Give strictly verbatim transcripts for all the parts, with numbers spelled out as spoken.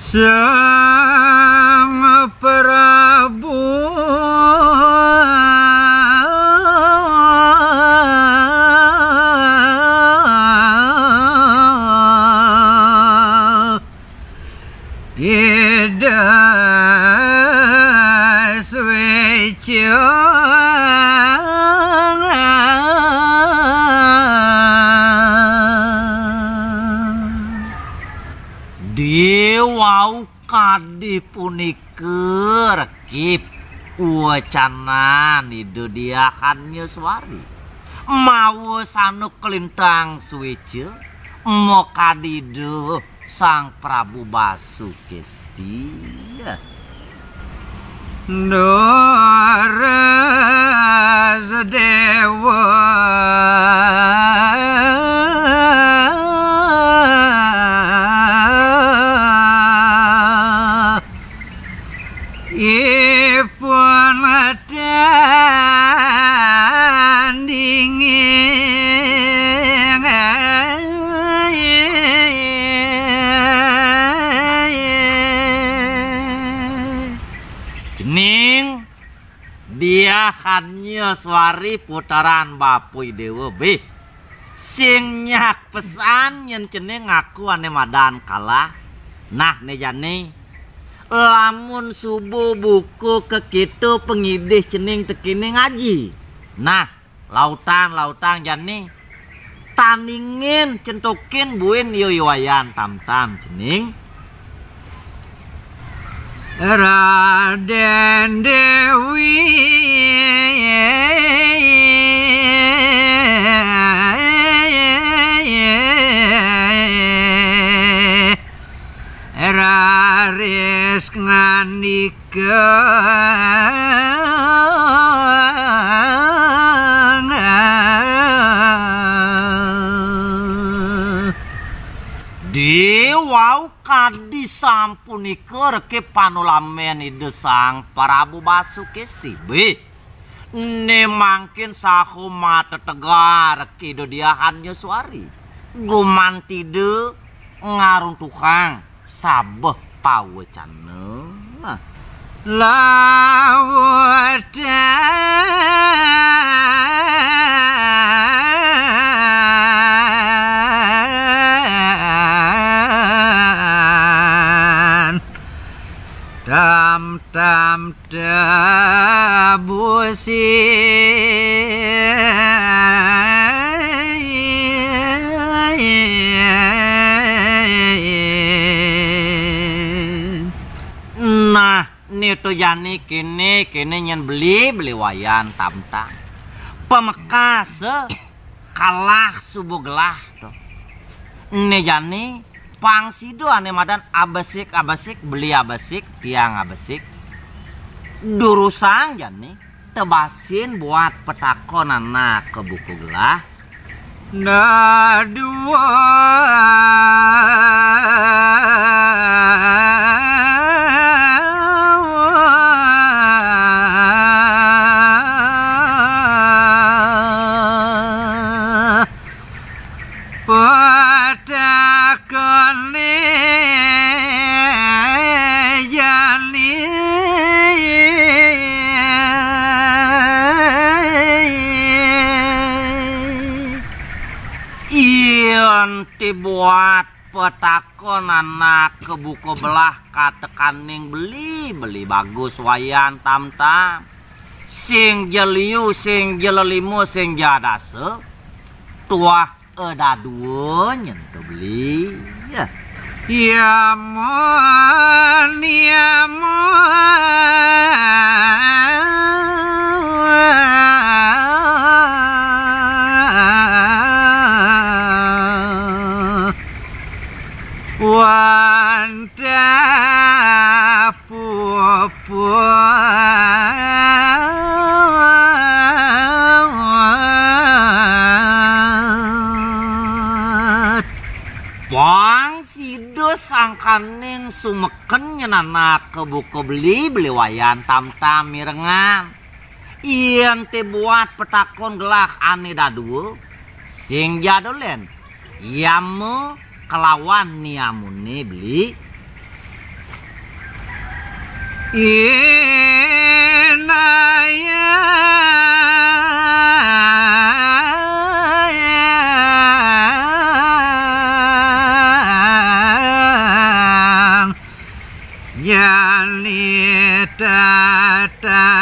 Sang Prabu Ida Swéca. Déwa kadi punika rekip wacanan Ida Diah Hanyaswari. Mawa sanduk kalintang swéca, makadi Ida Sang Prabu Basukesti. Duras Déwa ipun tandingin. Cening Diah Hanyaswari puteran Bapa Idéwa, bih. Sing nyak pesan yén cening ngaku ané madan kalah. Nah, né jani, lamun suba buka kéto pangidih cening tekéning aji. Nah, lautang-lautang jani. Tandingin, centukin buin, yo, yo wayan tamtam cening. Radén Déwi raris ngandika. Déwa kadi sampunika rekip panulamen Ida Sang Prabu Basukesti, bih. Né mangkin saha matetegar Ida Diah Hanyaswari. Gumantida ngaruntuhang sabeh pawecana. Lawutan. Tam tam tabusi. Nah, né to jani kéné, kéné nyén beli, beli wayan tamtam. Pamekas, eh, kalah suba gelah to. Né jani pang sida ané madan abesik-abesik, beli abesik, tiang abesik. Durusang jani tebasin buat petakon anak ka buka gelah. Nah, dua. Patakoné jani. Yén ti buat petakon anak ka buka belah katekaning beli, beli bagus wayan tamtam. Sing ja liu, sing ja lelima, sing ja dasa. Tuah dadua nyentuh beli. Ya. Yamun, yamun. Wantah puput. Pang sida sangkaning sumeken nyenanak ka buka beli, beli wayan tamtam mirengan. Yén ti buat petakon gelah ané dadua, sing ja dolén. Yama kalawan niyamuné beli. Inayang jani tatasangan.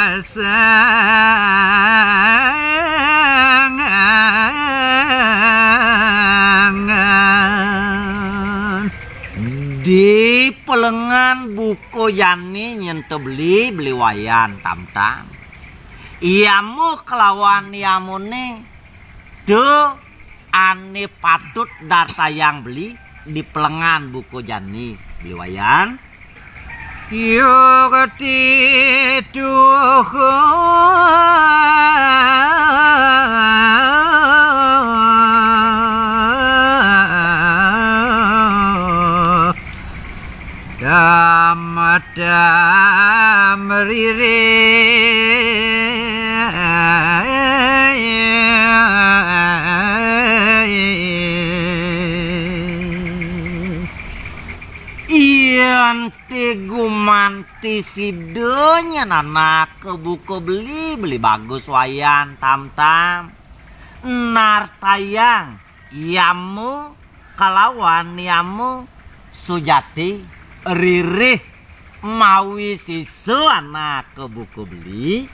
Di pelengan buka jani nyen to beli, beli Wayan Tamtam. Yama kelawan yamane to ane patut dartayang beli di pelengan buka jani, beli Wayan. Yukti tuhu Tamtam ririh. Yen ti gumanti sida nyen anak buka beli, beli Bagus Wayan Tamtam, nartayang yama kalawan yama sujati, ririh mawi sisa anak buka beli.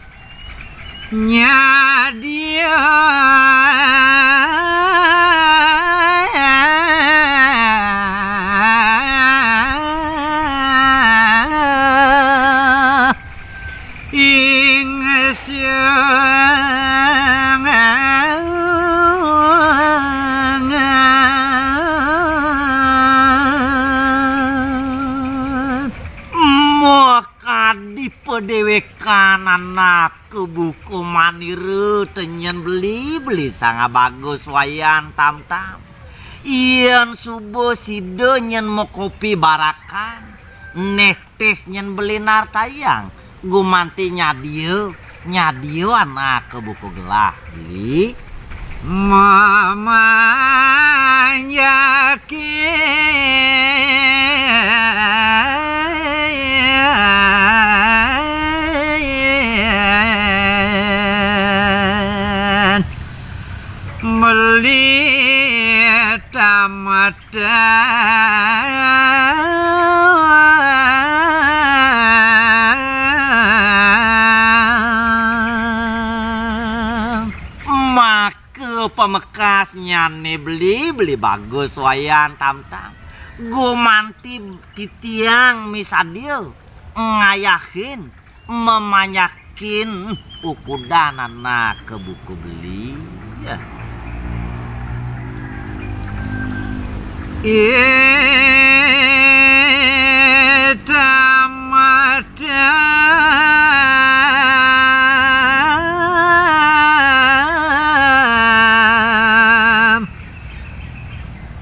Nyadia ing siangan. Makadi padéwékan anak buka manira to nyen beli, beli Sang Bagus Wayan Tamtam. Yen suba sida nyen makopi barakan, neh teh nyen beli nartayang, gumanti nyadia, nyadia anak buka gelah, beli. Mamanjakin beli tamat. Maka pamekasnyané beli, beli Bagus Wayan Tamtam, gumanti titiang misadia ngayahin, mamanjakin ukudan anak buka beli. Ya. Ih, tamat.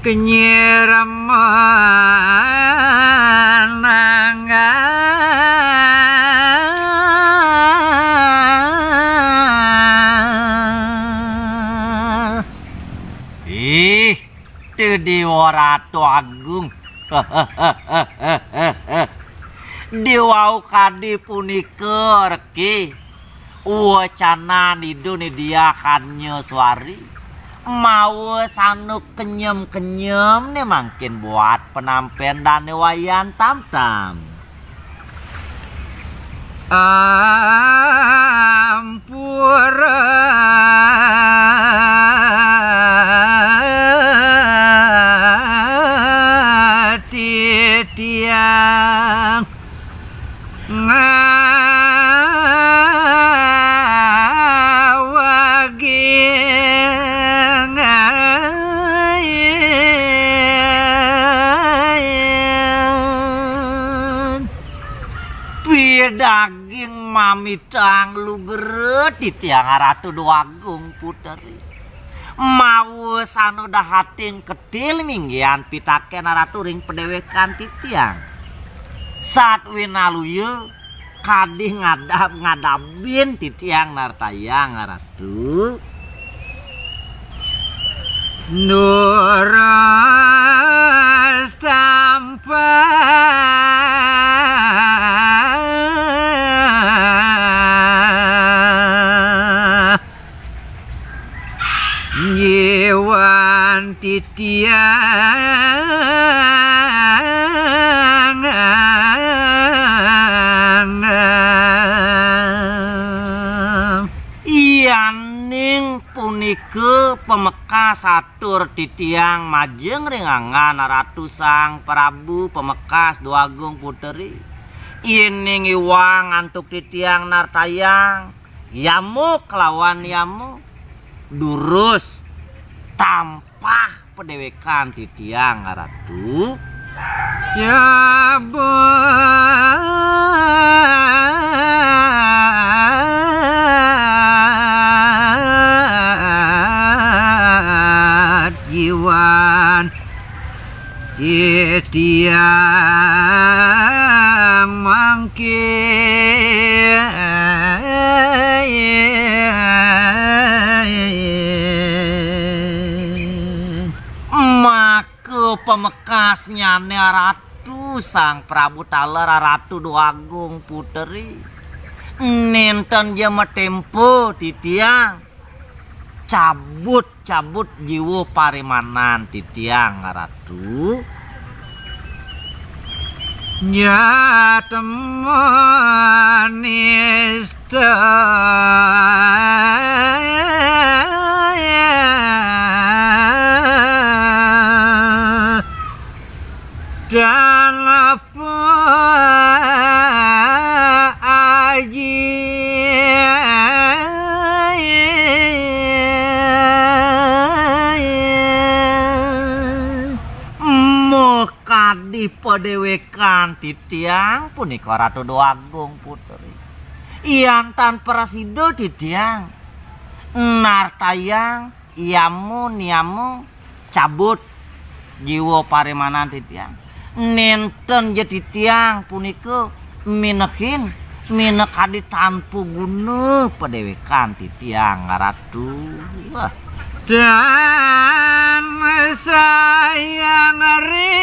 Kenyir menanggal. Ih, tu Déwa Ratu Agung. Déwa kadi punika reke. Wacanan Ida Nidya Kanyaswari, mawa sanu kenyem-kenyem né mangkin buat penampen dané Wayan Tamtam. Ampura titiang ngawaging. Pidaging mamitang lugra titiang Ratu Déwa Agung Puteri. Mawa sanu dahating ketil minggihan pitakén Ratu ring padéwékan titiang. Sat winaluya kadi ngadab-ngadabin titiang nartayang Ratu. Nuras tampah. Tiang yaning punika pamekas atur titiang majeng ring anggan Ratu Sang Prabu, pamekas Dwagung Puteri. Yening iwang antuk titiang nartayang yama kelawan yama, durus tampah padéwékan titiang Ratu. Jabat jiwan titiang mangkin. Maka pamekasnyané Ratu Sang Prabu taler Ratu Dwagung Puteri. Nénten ja matémpo titiang. Cabut-cabut jiwa parimanan titiang Ratu. Jatmanis dan apa aji. Muh kadi padéwékan titiang punika Ratu Dwagung Puteri. Yan tan prasida titiang nartayang yama niyama cabut jiwa parimanan titiang. Nénten ja titiang punika minehin, minakadi tanpa guna padéwékan titiang Ratu. Wah. Dan sayang ring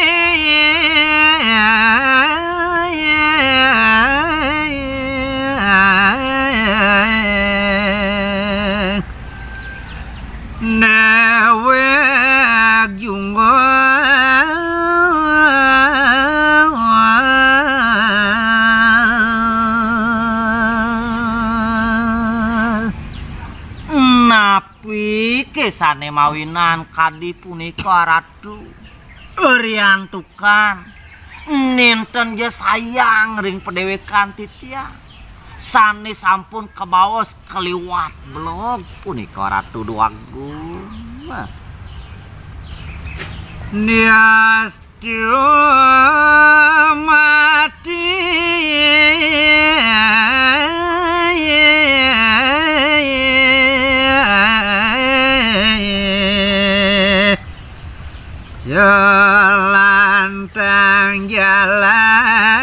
déwék junggal. Napiké sané mawinan kadi punika, Ratu? Riantukan nénten ja sayang ring padéwékan titiang sané sampun kabaos kaliwat belog punika, Ratu Déwagung. Niastu mati selantang jalan.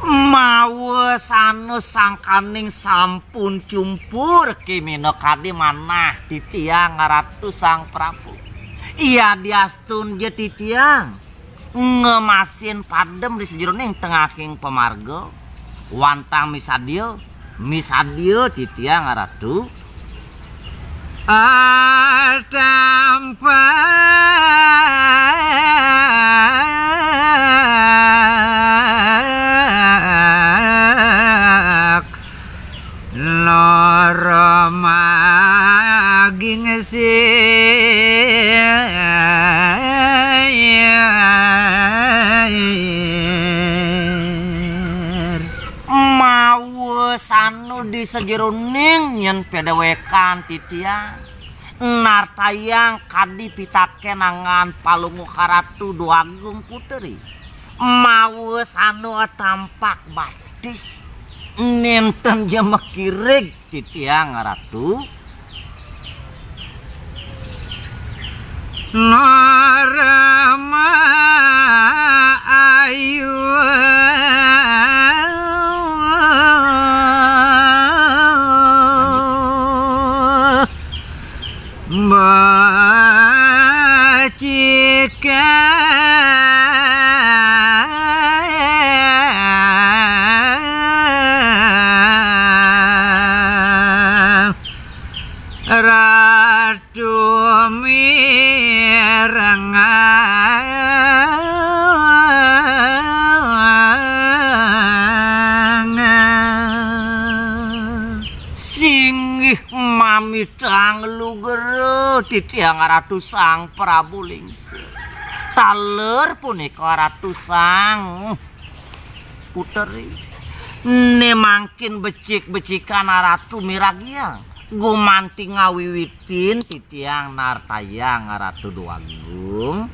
Mawa sanus sangkaning sampun cumpur, kéné kadi manah titiang Ratu Sang Prabu. Yadiastun ja titiang ngemasin padem di sajeroning tengahing pamarga, wantah misadia, misadia titiang Ratu. Atampak lara maging sir. Mawa sanu di sajeroning yén padéwékan titiang nartayang kadi pitakén anggan Palungguh Ratu Déwagung Puteri. Mawa sanu atampak batis, nénten ja makirig titiang Ratu. Narama ayu bacika. Inggih mamitang lugra titiang Ratu Sang Prabu Lingsir. Taler punika Ratu Sang Puteri. Ne mangkin becik-becikan Ratu miragiang. Gumanti ngawiwitin titiang nartayang Ratu Déwagung.